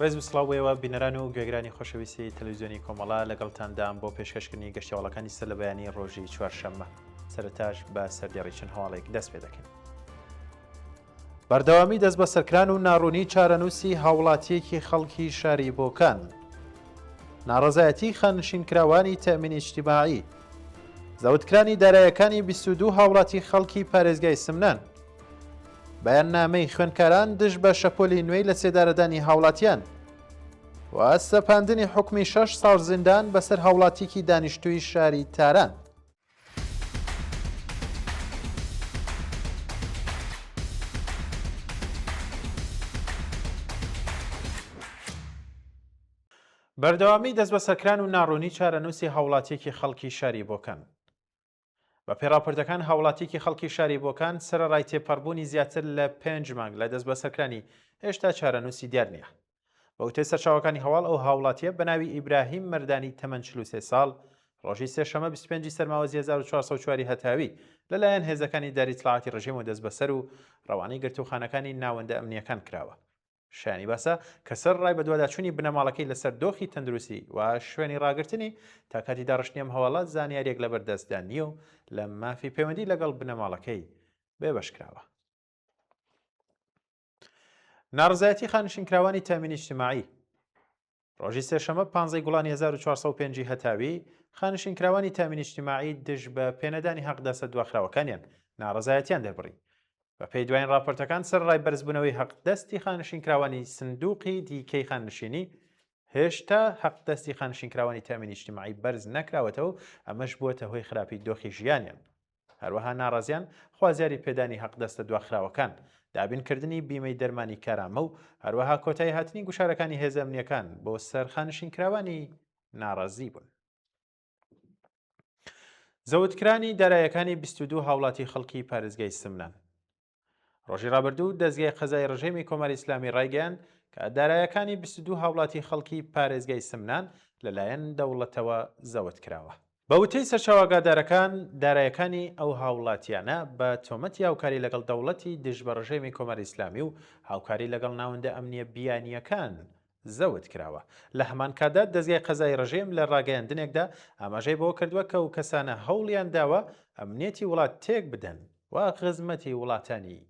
ڕێز و سڵاو بۆ ئێوە بینەران و گوێگرانی خۆشەویستی تەلەڤیزیۆنی کۆمەڵە لەگەڵتاندام بۆ پێشکەشکردنی گەشتیاوەڵەکانی سەر لە بەیانی ڕۆژی چوارشەممە سەرەتاش بە سەردێڕی چەند هەواڵێک دەست پێ دەکەین. بەردەوامی دەستبەسەرکران و ناڕوونی چارەنووسی هاوڵاتییەکی خەڵکی شاری بۆکان. ناڕەزایەتی خانەنشینکراوانی تەئمین ئیجتیماعی. زەوتکرانی دارایەکانی 22 هاوڵاتی خەڵکی پارێزگای سمنان. بەیاننامەی خوێندکاران دژ بە شەپۆلی نوێی لەسێدارەدانی هاوڵاتیان و سەپاندنی حوکمی شەش ساڵ زیندان بەسەر هاوڵاتیکی دانیشتووی شاری تاران. بەردەوامی دەستبەسەرکران و ناڕوونی چارەنووسی هاوڵاتییەکی خەڵکی شاری بۆکان. بەپێی ڕاپۆرتەکان هاوڵاتییەکی خەڵکی شاری بۆکان سەرەڕای تێپەڕبوونی زیاتر لە پێنج مانگ لە دەستبەسەرکرانی هێشتا چارەنووسی دیار نییە. بە وتەی سەرچاوەکانی هەواڵ ئەو هاوڵاتییە بە ناوی ئیبراهیم مەردانی تەمەن 43 ساڵ ڕۆژی سێشەمە 25 ی سەرماوەزی 1404 هەتاوی لەلایەن هێزەکانی داری ئیتڵاعاتی ڕژێمەوە دەستبەسەر و ڕەوانەی گرتووخانەکانی ناوەندە ئەمنییەکان کراوە. شایانی باسە کە سەرەڕای بەدواداچوونی بنەماڵەکەی لەسەر دۆخی تەندروستی و شوێنی ڕاگرتنی، تا کاتی داڕشتنی ئەم هەواڵە زانیارییەک لەبەر دەستدا نییە و لە مافی پەیوەندی لەگەڵ بنەماڵەکەی بێبەش کراوە. ناڕەزایەتی خانشینکراوانی تامین ئیجتماعی ڕۆژی سێشەمە پانزەی گوڵانی 1405 هەتاوی خانشینکراوانی تامین ئیجتماعی دژ بە پێنەدانی حەقدەستە دواخراوەکانیان ناڕەزایەتیان دەربڕی. بەپێی دوایین ڕاپۆرتەکان سەرەڕای بەرزبوونەوەی حەقدەستی خانشینکراوانی سندوقی دیکەی خانشینی، هێشتا حەقدەستی خانشینکراوانی تامین ئیجتماعی بەرز نەکراوەتەوە و ئەمەش بووەتە هۆی خراپی دۆخی ژیانیان. هەروەها ناڕازیان خوازیاری پێدانی حەقدەستە دواخراوەکان، دابینکردنی بیمەی دەرمانی کارامە و هەروەها کۆتاییهاتنی گوشارەکانی هێزە ئەمنییەکان بۆ سەر خانشینکراوانی ناڕازی بوون. زەوتکرانی دارایەکانی 22 هاوڵاتی خەڵکی پارێزگای سمنان. ڕۆژی ڕابردوو دەزگای قەزای ڕژێمی کۆماری ئیسلامی ڕایگەیاند کە دارایەکانی 22 هاوڵاتی خەڵکی پارێزگای سمنان لەلایەن دەوڵەتەوە زەوت کراوە. بە وتەی سەرچاوە ئاگادارەکان، دارایەکانی ئەو هاوڵاتیانە بە تۆمەتی هاوکاری لەگەڵ دەوڵەتی دژ بە ڕژێمی کۆماری ئیسلامی و هاوکاری لەگەڵ ناوەندە ئەمنییە بیانییەکان زەوت کراوە. لە هەمان کاتدا دەزگای قەزایی ڕژێم لە ڕاگەیاندنێکدا ئاماژەی بەوە کردووە کە ئەو کەسانە هەوڵیان داوە ئەمنیەتی وڵات تێک بدەن و خزمەتی وڵاتانی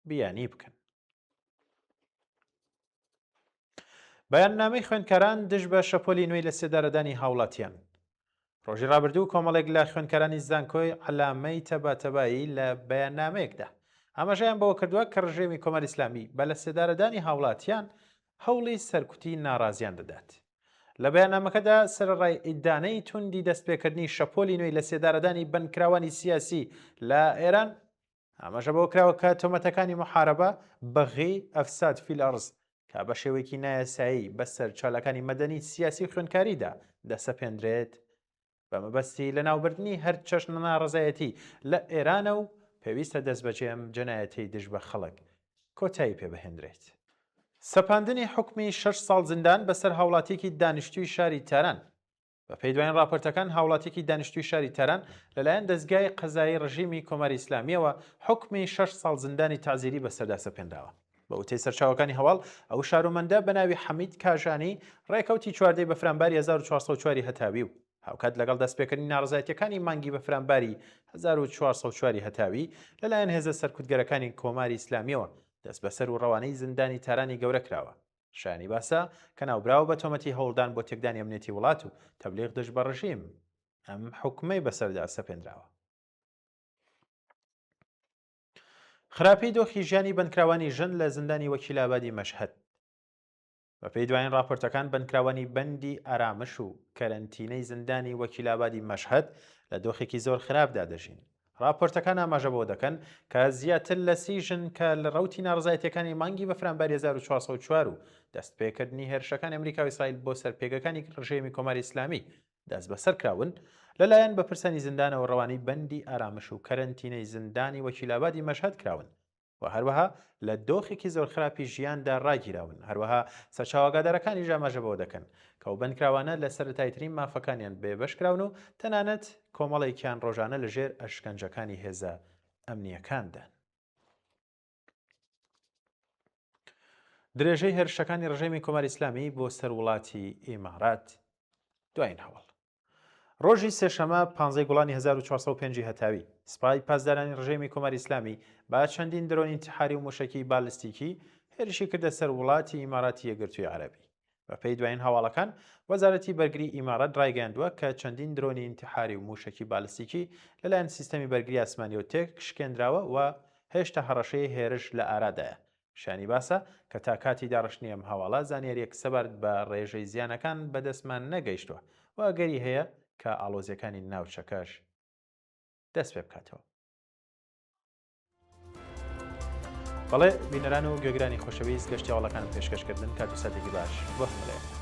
بیانی بکەن. بەیاننامەی خوێندکاران دژ بە شەپۆلی نوێی لەسێدارەدانی هاوڵاتیان. ڕۆژی ڕابردوو کۆمەڵێک لە خوێندکارانی زانکۆی عەلامەی تەباتەبایی لە بەیاننامەیەکدا ئاماژەیان بەوە کردووە کە ڕژێمی کۆماری ئیسلامی بە لەسێدارەدانی هاوڵاتیان هەوڵی سەرکوتی ناڕازیان دەدات. لە بەیاننامەکەدا سەرەڕای ئیدانەی توندی دەستپێکردنی شەپۆلی نوێی لەسێدارەدانی بەندکراوانی سیاسی لە ئێران، ئاماژە بەوە کراوە کە تۆمەتەکانی محاربە، بغی، افساد فی الارض کە بە شێوەیەکی نایاسایی بەسەر چالاکانی مەدەنی، سیاسی و خوێندکاریدا دەسەپێندرێت، بە مەبەستی لەناوبردنی هەر چەشنە ناڕەزایەتی لە ئێرانە و پێویستە دەستبەجێ ئەم جەنایەتەی دژ بە خەڵک کۆتایی پێ بهێندرێت. سەپاندنی حوکمی شەش ساڵ زیندان بەسەر هاوڵاتییەکی دانیشتووی شاری تاران بەپێی دوایین ڕاپۆرتەکان هاوڵاتیەکی دانیشتووی شاری تاران لەلایەن دەزگای قەزایی ڕژیمی کۆماری ئیسلامییەوە حوکمی شەش ساڵ زیندانی تەعزیری بەسەردا سەپێنراوە. بە وتەی سەرچاوەکانی هەواڵ، ئەو شارۆمەندە بە ناوی حەمید کاژانی ڕێکەوتی چواردەی بەفرانباری 1404 هەتاوی و هاوکات لەگەڵ دەستپێکردنی ناڕەزایەتیەکانی مانگی بەفرانباری 1404 هەتاوی لەلایەن هێزە سەرکوتگەرەکانی کۆماری ئیسلامییەوە دەستبەسەر و ڕەوانەی زیندانی تارانی گەورە کراوە. شایانی باسە کە ناوبراو بە تۆمەتی هەوڵدان بۆ تێکدانی ئەمنیەتی وڵات و تەبلیغ دژ بە ڕژیم ئەم حوکمەی بەسەردا سەپێنراوە. خراپی دۆخی ژیانی بەندکراوانی ژن لە زیندانی وەکیلابادی مەشهەد. بەپێی دوایین ڕاپۆرتەکان بەندکراوانی بەندی ئارامش و کەرەنتینەی زیندانی وەکیلابادی مەشهەد لە دۆخێکی زۆر خراپدا دەژین. ڕاپۆرتەکان ئاماژە بەوە دەکەن کە زیاتر لە سی ژن کە لە ڕەوتی ناڕەزایەتییەکانی مانگی بەفرانباری 1404 و دەستپێکردنی هێرشەکانی ئەمریکا و ئیسرائیل بۆ سەر پێگەکانی ڕژێمی کۆماری ئیسلامی دەستبەسەر کراون، لەلایەن بەپرسانی زیندانەوە ڕەوانەی بەندی ئارامش و کەرەنتینەی زیندانی وەکیلابادی مەشهەد کراون. و هەروەها لە دۆخێکی زۆر خراپی ژیاندا ڕاگیراون، هەروەها سەرچاوە ئاگادارەکانیش ئاماژە بەوە دەکەن کە ئەو بەندکراوانە لە سەرەتاییترین مافەکانیان بێبەش کراون و تەنانەت کۆمەڵێکیان ڕۆژانە لە ژێر ئەشکەنجەکانی هێزە ئەمنییەکاندان. درێژەی هێرشەکانی ڕژێمی کۆماری ئیسلامی بۆ سەر وڵاتی ئیمارات. دوایین هەواڵ. ڕۆژی سێشەمە پانزەی گوڵانی 1405 هەتاوی، سپای پاسدارانی ڕژێمی کۆماری ئیسلامی بە چەندین درۆنی ئینتحاری و موشەکی بالستیکی هێرشی کردە سەر وڵاتی ئیماراتی یەکگرتووی عەرەبی. بەپێی دوایین هەواڵەکان، وەزارەتی بەرگری ئیمارات ڕایگەیاندووە کە چەندین درۆنی ئینتحاری و مووشەکی بالستیکی لەلایەن سیستەمی بەرگری ئاسمانیەوە تێکشکێنراوە و هێشتا هەڕەشەی هێرش لە ئارادایە. شایانی باسە کە تا کاتی داڕشتنی ئەم هەواڵە زانیارییەک سەبارەت بە ڕێژەی زیانەکان بەدەستمان نەگەیشتووە و ئەگەری هەیە کە ئاڵۆزییەکانی ناوچەکەش دەست پێ بکاتەوە. بەڵێ بینەران و گوێگرانی خۆشەویست گەشتی هەواڵەکانم پێشکەش کردن کات و ساتێکی باش بۆ هەموو لایەک.